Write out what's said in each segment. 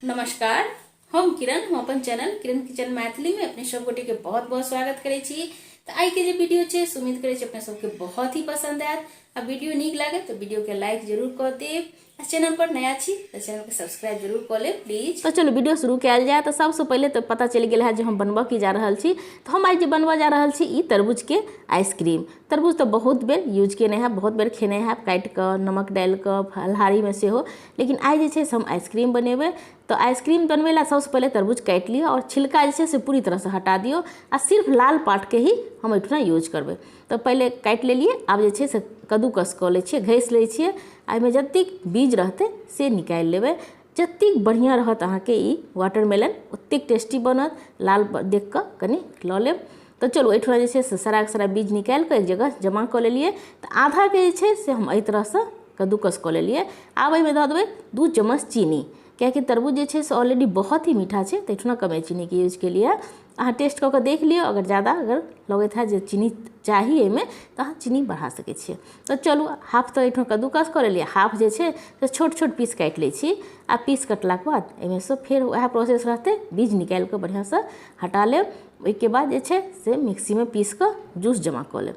नमस्कार, हम किरण, हम अपन चैनल किरण किचन मैथिली में अपने सब गोटे के बहुत बहुत स्वागत करै छी। तो आइ के जे वीडियो छै से उम्मीद करै छी अपने सबके बहुत ही पसंद आयत। आ वीडियो नीक लागे तो वीडियो के लाइक जरूर कऽ देब आ चैनल पर नया छी तो चैनल के सब्सक्राइब जरूर कऽ लेब प्लीज। तो चलू वीडियो शुरू कयल जाय। तो सबसे पहिले तो पता चलि गेल है जे हम बनबऽ की जा रहल छी। तो हम आइ जे बनबऽ जा रहल छी ई तरबूज के आइसक्रीम। तरबूज तो बहुत बेर यूज केने हैब, बहुत बेर खेने हैब, काटि कऽ नमक डालि कऽ फलहारीमे सेहो, लेकिन आइ जे छै से हम आइसक्रीम बनेबै। तो आइसक्रीम बनबै ला सबसँ पहिले तरबूज काटि लिअ और छिलका जे छै से पूरी तरहसँ हटा दियौ आ सिर्फ लाल पार्टके ही हम एहिठुना यूज करबै। तो पहिले काटि लेलियै, आब जे छै से कद्दूकस कऽ लै छियै, घसि लै छियै आ एहिमे जतेक बीज रहतै से निकालि लेबै। जतेक बढ़िआँ रहत अहाँके ई वाटरमेलन ओतेक टेस्टी बनत। लाल देख कऽ कनि लऽ लेब। तो चलू एहिठुना जे छै से सारा के सारा बीज निकालि कऽ एक जगह जमा कऽ लेलियै। तऽ आधाके जे छै से हम एहि तरहसँ कद्दूकस कऽ लेलियै। आब एहिमे दऽ देबै 2 चम्मच चीनी, कियाकि तरबूज जे छै से ऑलरेडी बहुत ही मीठा छै, तऽ एहिठुना कमे चीनीके यूज केलियै। अहाँ टेस्ट कऽ कऽ देख लियौ, अगर ज़्यादा अगर लगैत हैत जे चीनी चाही एहिमे तऽ अहाँ चीनी बढ़ा सकै छियै। तऽ चलू हाफ तऽ एहिठुना कद्दूकस कऽ लेलियै, हाफ जे छै से छोट छोट पीस काटि लै छी। आ पीस कटलाके बाद एहिमेसँ फेर वएह प्रोसेस रहतै, बीज निकालि कऽ बढ़िआँसँ हटा लेब। ओहिके बाद जे छै से मिक्सीमे पीस कऽ जूस जमा कऽ लेब।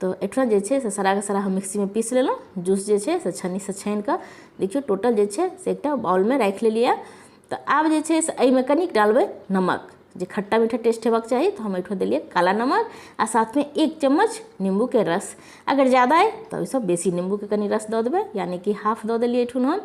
तऽ एहिठुना जे छै से साराके सारा हम मिक्सीमे पीस लेलहुँ। जूस जे छै से छन्नीसँ छानि कऽ देखियौ टोटल जे छै से एकटा बाउलमे राखि लेलियै। तऽ आब जे छै से एहिमे कनिक डालबै नमक, जे खट्टा मीठा टेस्ट हेबाक चाही, तऽ हम एहिठाम देलियै काला नमक आ साथमे 1 चम्मच नींबूके रस। अगर ज़्यादा अइ तऽ ओहिसँ बेसी नींबूके कनि रस दऽ देबै, यानी कि हाफ दऽ देलियै एहिठुन हम।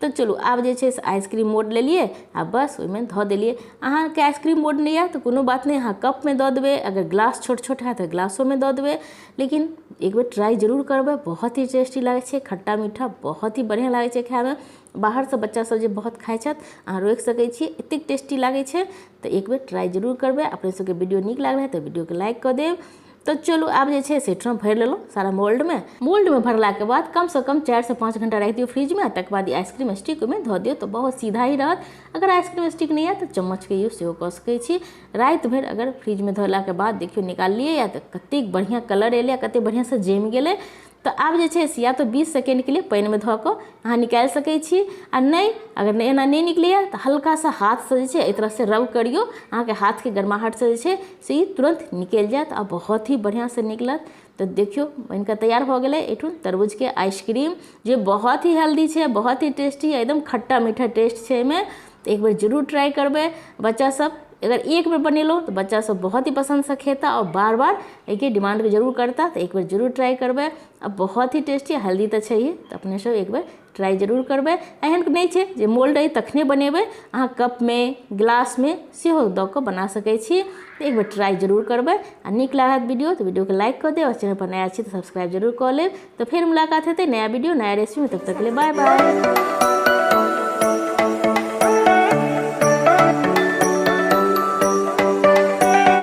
तऽ चलू आब जे छै से आइसक्रीम मोड लेलियै आ बस ओहिमे धऽ देलियै। अहाँके आइसक्रीम मोड नहि यऽ तऽ कोनो बात नहि, अहाँ कपमे दऽ देबै, अगर ग्लास छोट छोट हैत तऽ ग्लासोमे दऽ देबै, लेकिन एक बेर ट्राइ जरूर करबै, बहुत ही टेस्टी लागै छै, खट्टा मीठा बहुत ही बढ़िआँ लागै छै खायमे। बाहरसँ बच्चा सब जे बहुत खाइ छथि, अहाँ रोकि सकै छी, एतेक टेस्टी लागै छै। तऽ एक बेर ट्राइ जरूर करबै। अपने सबके वीडियो नीक लागल है तऽ वीडियोके लाइक कऽ देब। तऽ चलू आब जे छै से एहिठाम भरि लेलहुँ सारा मोल्डमे। मोल्डमे भरलाके बाद कमसँ कम 4 से 5 घंटा राखि दियौ फ्रिजमे, तकर बाद ई आइसक्रीम स्टिक ओहिमे धऽ दियौ तऽ बहुत सीधा ही रहत। अगर आइसक्रीम स्टिक नहि यऽ तऽ चम्मचके यूज सेहो कऽ सकै छी। राति भरि अगर फ्रिजमे धोलाके बाद देखियौ निकाललियै या तऽ कतेक बढ़िआँ कलर एलै, कतेक बढ़िआँसँ जमि गेलै। तऽ आब जे छै से या तऽ 20 सेकेंडके लिए पानिमे धऽ कऽ अहाँ निकालि सकै छी, आ नहि अगर एना नहि निकलैए तऽ हल्का सा हाथसँ जे छै एहि तरहसँ रब करियौ, अहाँके हाथके गर्माहटसँ जे छै से ई तुरन्त निकलि जायत आ बहुत ही बढ़िआँसँ निकलत। तऽ देखियौ बनिकऽ तैयार भऽ गेलै एहिठुन तरबूजके आइसक्रीम, जे बहुत ही हेल्दी छै, बहुत ही टेस्टी, एकदम खट्टा मीठा टेस्ट छै एहिमे। तऽ एक बेर जरूर ट्राइ करबै। बच्चा सब अगर एक बेर बनेलहुँ तऽ बच्चा सब बहुत ही पसन्दसँ खेता और बार बार एहिके डिमांड जरूर करता। तऽ एक बेर जरूर ट्राइ करबै, आ बहुत ही टेस्टी हेल्दी तऽ छैहे, तऽ अपने सब एक बेर ट्राइ जरूर करबै। एहन नहि छै जे मोल्ड अइ तखने बनेबै, अहाँ कपमे ग्लासमे सेहो दऽ कऽ बना सकै छी। तऽ एक बेर ट्राइ जरूर करबै। आ नीक लागत वीडियो तऽ वीडियोके लाइक कऽ देब, आ चैनल पर नया छी तऽ सब्सक्राइब जरूर कऽ लेब। तऽ फेर मुलाकात हेतै नया वीडियो नया रेसिपीमे, तब तक के लिए बाय बाय।